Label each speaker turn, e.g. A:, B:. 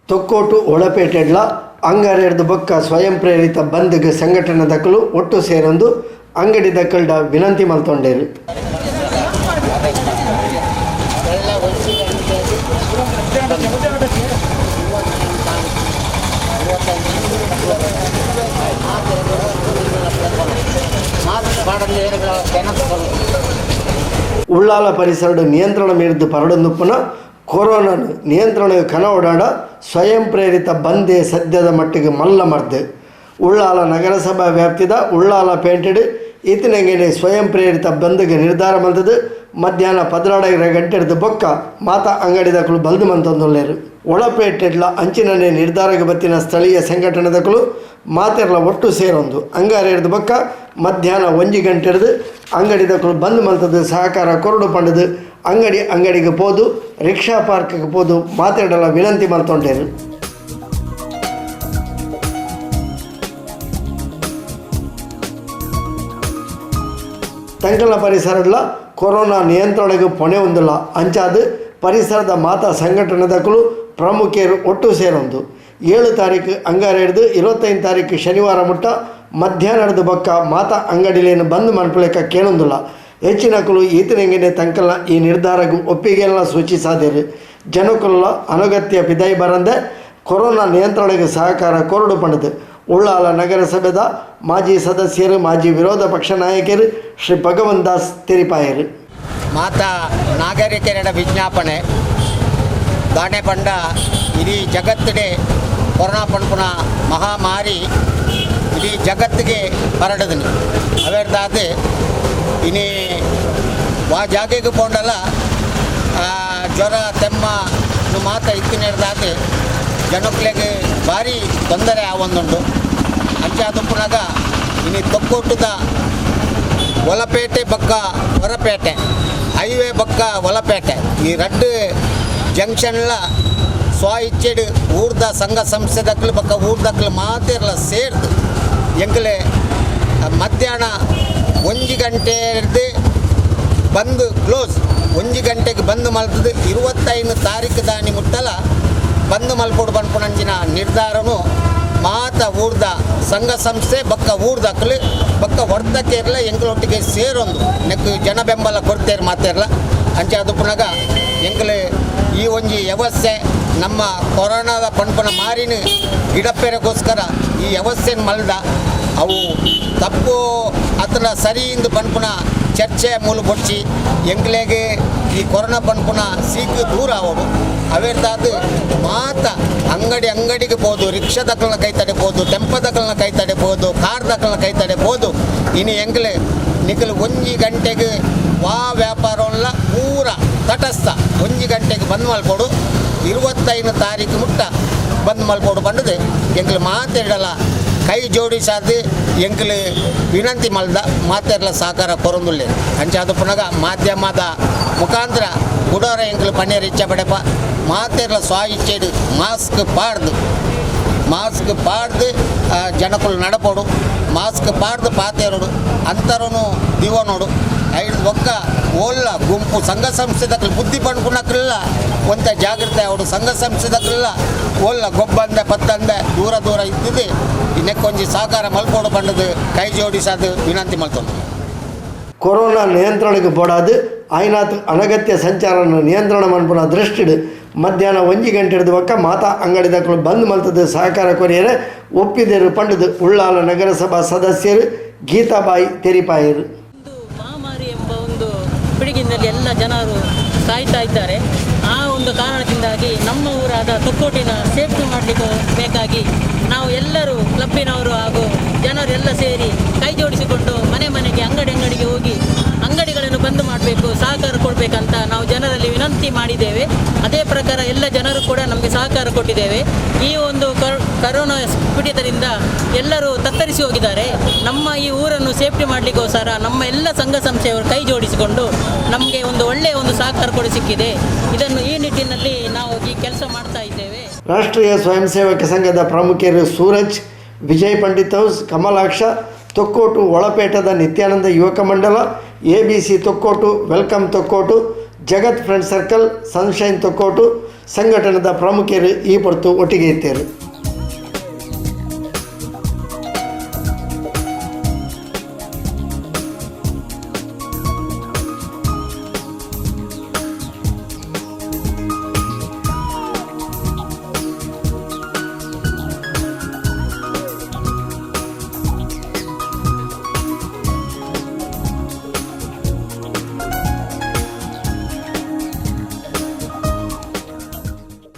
A: ತೊಕ್ಕೋಟು ಒಳಪೇಟೆಡ್ಲ ಅಂಗಾರೆರ್ದು ಬೊಕ್ಕ ಸ್ವಯಂ ಪ್ರೇರಿತ ಬಂದ್ಗ್ ಸಂಘಟನೆ ದಕಲು ಒಟ್ಟು ಸೇರೊಂದು ಅಂಗಡಿ ದಕ್ಕಲ್ಡ ವಿನಂತಿ ಮಲ್ತೊಂಡೇರು. ಉಳ್ಳಾಲ ಪರಿಸರದ ನಿಯಂತ್ರಣ ಮೀರಿದ ಪರಡೊಂದುಪ್ಪುನ ಕೊರೋನಾ ನಿಯಂತ್ರಣ ಕನ ಓಡಾಡ ಸ್ವಯಂ ಪ್ರೇರಿತ ಬಂದೇ ಸದ್ಯದ ಮಟ್ಟಿಗೆ ಮಲ್ಲ ಮರ್ದು. ಉಳ್ಳಾಲ ನಗರಸಭಾ ವ್ಯಾಪ್ತಿದ ಉಳ್ಳಾಲ ಪೇಂಟೆಡ್ ಇತ್ತಿನಂಗೆನೆ ಸ್ವಯಂ ಪ್ರೇರಿತ ಬಂದ್ಗೆ ನಿರ್ಧಾರ ಮಲ್ತದು ಮಧ್ಯಾಹ್ನ 12 ಗಂಟೆಡ್ದು ಬೊಕ್ಕ ಮಾತಾ ಅಂಗಡಿದಕಲು ಬಲ್ದು ಮಂತೊಂದುಲ್ಲೇರು. ಒಳಪೇಟೆಡ್ಲ ಅಂಚಿನನೆ ನಿರ್ಧಾರಕ್ಕೆ ಬತ್ತಿನ ಸ್ಥಳೀಯ ಸಂಘಟನೆದಕಲು ಮಾತೆರ್ಲ ಒಟ್ಟು ಸೇರೊಂದು ಅಂಗಾರೆಡ್ದು ಬೊಕ್ಕ ಮಧ್ಯಾಹ್ನ 1 ಗಂಟೆಡ್ದು ಅಂಗಡಿದಕಲು ಬಂದ್ ಮಲ್ತದು ಸಹಕಾರ ಕೊರಡು ಪಂಡದು ಅಂಗಡಿ ಅಂಗಡಿಗೆ ಪೋದು ರಿಕ್ಷಾ ಪಾರ್ಕ್ಗೆ ಪೋದು ಮಾತೆರ್ಡಲ ವಿನಂತಿ ಮಲ್ತೊಂಡೇರು. ತಂಕಲ ಪರಿಸರಡ್ಲ ಕೊರೋನಾ ನಿಯಂತ್ರಣಕ್ಕೆ ಪೊಣೆ ಹೊಂದಿಲ್ಲ ಅಂಚಾದ ಪರಿಸರದ ಮಾತಾ ಸಂಘಟನೆದಕಲು ಪ್ರಮುಖರು ಒಟ್ಟು ಸೇರೊಂದು 7 ತಾರೀಕು ಅಂಗಾರೆ ಹಿಡಿದು 25 ತಾರೀಕು ಶನಿವಾರ ಮುಟ್ಟ ಮಧ್ಯಾಹ್ನದ ಬೊಕ್ಕ ಮಾತಾ ಅಂಗಡಿಲೇನು ಬಂದ್ ಮನ್ಪುಲೆಕ್ಕ ಕೇಳೊಂದಿಲ್ಲ. ಹೆಚ್ಚಿನಕಲು ಈತನೆಂಗೆನೆ ತಂಕಲ್ನ ಈ ನಿರ್ಧಾರಕ್ಕೂ ಒಪ್ಪಿಗೆಲ್ಲ ಸೂಚಿಸಾದೇರು. ಜನಕುಲ್ಲ ಅನಗತ್ಯ ಪಿದೈ ಬರಂದೆ ಕೊರೋನಾ ನಿಯಂತ್ರಣಕ್ಕೆ ಸಹಕಾರ ಕೊರಡು ಪಂಡದು ಉಳ್ಳಾಲ ನಗರಸಭೆದ ಮಾಜಿ ಸದಸ್ಯರು ಮಾಜಿ ವಿರೋಧ ಪಕ್ಷ ನಾಯಕರು ಶ್ರೀ ಭಗವಂತ ದಾಸ್ ತೆರಿಪಾಯರು.
B: ಮಾತಾ ನಾಗರಿಕರ ವಿಜ್ಞಾಪನೆ ದಾನೆ ಪಂಡ ಇಡೀ ಜಗತ್ತಿಗೆ ಕೊರೋನಾ ಪಂಪುನ ಮಹಾಮಾರಿ ಇಡೀ ಜಗತ್ತಿಗೆ ಹರಡದನಿ. ಅವೆರ್ದಾದ ಇನಿ ವಾ ಜಾಗೆಗೆ ಪೋಂಡಲ್ಲ ಜ್ವರ ತೆಮ್ಮ ಮಾತ ಇತ್ತಿನೆರ್ದಾದ ಜನಕ್ಲೆಗೆ ಭಾರಿ ತೊಂದರೆ ಆವೊಂದುಂಡು. ಅಂಚ ದುಪ್ಪುನಾಗ ಇನಿ ತೊಕ್ಕೊಟ್ಟದ ಒಲಪೇಟೆ ಬಕ್ಕ ಹೊರಪೇಟೆ ಹೈವೇ ಬಕ್ಕ ಒಲಪೇಟೆ ಈ ರಡ್ಡು ಜಂಕ್ಷನ್ಲ ಸ್ವ ಇಚ್ಛೆಡು ಊರ್ದ ಸಂಘ ಸಂಸ್ಥೆದಕ್ಲು ಬಕ್ಕ ಊರ್ದಕ್ಲು ಮಾತಿರ್ಲ ಸೇರ್ದು ಎಂಕಲೆ ಮಧ್ಯಾಹ್ನ 1 ಗಂಟೆರ್ದು ಬಂದು ಕ್ಲೋಸ್ 1 ಗಂಟೆಗೆ ಬಂದು ಮಲ್ತದ್ದು 25 ತಾರೀಕು ದಾನಿ ಮುಟ್ಟಲ ಬಂದು ಮಲ್ಪೊಡು ಪನ್ಪುನಂಚಿನ ನಿರ್ಧಾರನು ಮಾತ ಊರ್ದ ಸಂಘ ಸಂಸ್ಥೆ ಬಕ್ಕ ಊರ್ದಕ್ಲು ಬಕ್ಕ ವರ್ತಕೇರ್ಲ ಎಂಕಲೊಟ್ಟಿಗೆ ಸೇರೊಂದು ನೆಕ್ಕು ಜನ ಬೆಂಬಲ ಕೊಡ್ತೇರು ಮಾತೇರ್ಲ. ಅಂಚ ಅದು ಪುನಗ ಎಂಕಲು ಈ ಒಂಜಿ ವ್ಯವಸ್ಥೆ ನಮ್ಮ ಕೊರೋನಾದ ಪನ್ಪುನ ಮಾರಿನ ಗಿಡಪೆರೆಗೋಸ್ಕರ ಈ ವ್ಯವಸ್ಥೆನ ಮಲ್ದ ಅವು ತಪ್ಪು ಅತನ ಸರಿ ಇಂದು ಪನ್ಪುನ ಚರ್ಚೆ ಮೂಲ ಬೊಡ್ಚಿ ಎಂಕ್ಲೆಗೆ ಈ ಕೊರೋನಾ ಪನ್ಪುನ ಸೀಕು ದೂರ ಆವಡು. ಅವೆರ್ದಾದ ಮಾತ ಅಂಗಡಿ ಅಂಗಡಿಗೆ ಪೋದು ರಿಕ್ಷಾ ದಕ್ಕಲ್ನ ಕೈ ತಡೆಬೋದು, ಟೆಂಪೋ ದಕ್ಕಲ್ನ ಕೈ ತಡೆಬೋದು, ಕಾರ್ ದಕ್ಕಲ್ನ ಕೈ ತಡೆಬೋದು. ಇನ್ನು ಎಂಕ್ಲೆ ನಿಕಲು 1 ಗಂಟೆಗೆ ವಾ ವ್ಯಾಪಾರವಲ್ಲ ಪೂರ ತಟಸ್ಥ 1 ಗಂಟೆಗೆ ಬಂದ್ ಮಲ್ಪೊಡು 25 ತಾರೀಕು ಮುಟ್ಟ ಬಂದ್ ಮಲ್ಪೊಡು ಬಂದது ಎಂಕ್ಲು ಮಾತೆರಡಲ ಕೈ ಜೋಡಿಸಾದು ಎಂಕ್ಲು ವಿನಂತಿ ಮಲ್ದ ಮಾತೆರ್ಲ ಸಹಕಾರ ಕೊರೊಂದುಲ್ಲೆ. ಅಂಚಾದ ಪುನಗ ಮಾಧ್ಯಮದ ಮುಖಾಂತರ ಕುಡೋರ ಎಂಕ್ಲು ಪನ್ನೀರ್ ಇಚ್ಛೆ ಪಡೆಪ ಮಾತೆರ್ಲ ಸ್ವ ಇಚ್ಛೆಡು ಮಾಸ್ಕ್ ಪಾಡ್ದು ಮಾಸ್ಕ್ ಪಾಡ್ದು ಜನಕುಲು ನಡಪೊಡು ಮಾಸ್ಕ್ ಪಾಡ್ದು ಪಾತೇರೋಡು ಅಂತರನು ದಿವನೋಡು ಐದು ಒಕ್ಕ ಓಲ್ಲ ಗುಂಪು ಸಂಘ ಸಂಸ್ಥೆದಕ್ಲು ಬುದ್ಧಿ ಪಣ್ಪುನಕ್ಲೆಲ್ಲ ಒಂತ ಜಾಗ್ರತೆ ಅವಡು ಸಂಘ ಸಂಸ್ಥೆದಕ್ಲೆಲ್ಲ ಓಲ್ಲ ಗೊಬ್ಬಂದೆ ಪತ್ತಂದೆ ದೂರ ದೂರ ಇದ್ದಿದ್ದು ಇನ್ನಕ್ಕೊಂಜಿ ಸಹಕಾರ ಮಲ್ಪೋಡು ಪಂಡದು ಕೈ ಜೋಡಿಸದು ವಿನಂತಿ ಮಲ್ತೊಂದು.
A: ಕೊರೋನಾ ನಿಯಂತ್ರಣಕ್ಕೆ ಬೋಡಾದು ಆಯ್ನಾತ್ ಅನಗತ್ಯ ಸಂಚಾರನ ನಿಯಂತ್ರಣ ಮನ್ಪುನ ದೃಷ್ಟಿಡು ಮಧ್ಯಾಹ್ನ 1 ಗಂಟೆಡ್ದು ಬೊಕ್ಕ ಮಾತಾ ಅಂಗಡಿದಕುಲು ಬಂದ್ ಮಲ್ತದು ಸಹಕಾರ ಕೊರಿಯರೆ ಒಪ್ಪಿದರು ಪಂಡದು ಉಳ್ಳಾಲ ನಗರಸಭಾ ಸದಸ್ಯರು ಗೀತಾಬಾಯಿ ತೆರಿಪಾಯರು.
C: ಒಂದು ಮಹಾಮಾರಿ ಎಂಬ ಒಂದು ಪಿಡುಗಿನಲ್ಲಿ ಎಲ್ಲ ಜನರು ಸಾಯ್ತಾ ಇದ್ದಾರೆ. ಆ ಒಂದು ಕಾರಣದಿಂದಾಗಿ ನಮ್ಮ ಊರಾದ ತೊಕ್ಕೋಟಿನ ಸೇಫ್ಟಿ ಮಾಡಲಿಕ್ಕೆ ಬೇಕಾಗಿ ನಾವು ಎಲ್ಲರೂ ಕ್ಲಬ್ಬಿನವರು ಹಾಗೂ ಜನರೆಲ್ಲ ಸೇರಿ ಕೈ ಜೋಡಿಸಿಕೊಂಡು ಮನೆ ಮನೆಗೆ ಅಂಗಡಿ ಅಂಗಡಿಗೆ ಹೋಗಿ ಅಂಗಡಿಗಳನ್ನು ಬಂದ್ ಮಾಡಬೇಕು, ಸಹಕಾರ ಕೊಡಬೇಕಂತ ನಾವು ಜನರಲ್ಲಿ ವಿನಂತಿ ಮಾಡಿದ್ದೇವೆ. ಅದೇ ಪ್ರಕಾರ ಎಲ್ಲ ಜನರು ಕೂಡ ನಮಗೆ ಸಹಕಾರ ಕೊಟ್ಟಿದ್ದೇವೆ. ಈ ಒಂದು ಕರೋನಾ ಪಿಡಿತದಿಂದ ಎಲ್ಲರೂ ತತ್ತರಿಸಿ ಹೋಗಿದ್ದಾರೆ. ನಮ್ಮ ಈ ಊರನ್ನು ಸೇಫ್ಟಿ ಮಾಡಲಿಕ್ಕೋಸ್ಕರ ನಮ್ಮ ಎಲ್ಲ ಸಂಘ ಸಂಸ್ಥೆಯವರು ಕೈ ಜೋಡಿಸಿಕೊಂಡು ನಮಗೆ ಒಂದು ಒಳ್ಳೆಯ ಒಂದು ಸಹಕಾರ ಕೂಡ ಸಿಕ್ಕಿದೆ. ಇದನ್ನು ಈ ನಿಟ್ಟಿನಲ್ಲಿ ನಾವು ಈ ಕೆಲಸ ಮಾಡ್ತಾ ಇದ್ದೇವೆ.
A: ರಾಷ್ಟ್ರೀಯ ಸ್ವಯಂ ಸೇವಕ ಸಂಘದ ಪ್ರಮುಖರು ಸೂರಜ್, ವಿಜಯ್ ಪಂಡಿತ್ ಹೌಸ್, ಕಮಲಾಕ್ಷ, ತೊಕ್ಕೋಟು ಒಳಪೇಟದ Nithyananda Yuvaka Mandala, A B C Thokkottu, welcome Thokkottu, Jagath friend circle, sunshine Thokkottu, ಸಂಘಟನೆದ ಪ್ರಮುಖರು ಈ ಪೊರ್ತು ಒಟ್ಟಿಗೆ ಇತ್ತೇರು.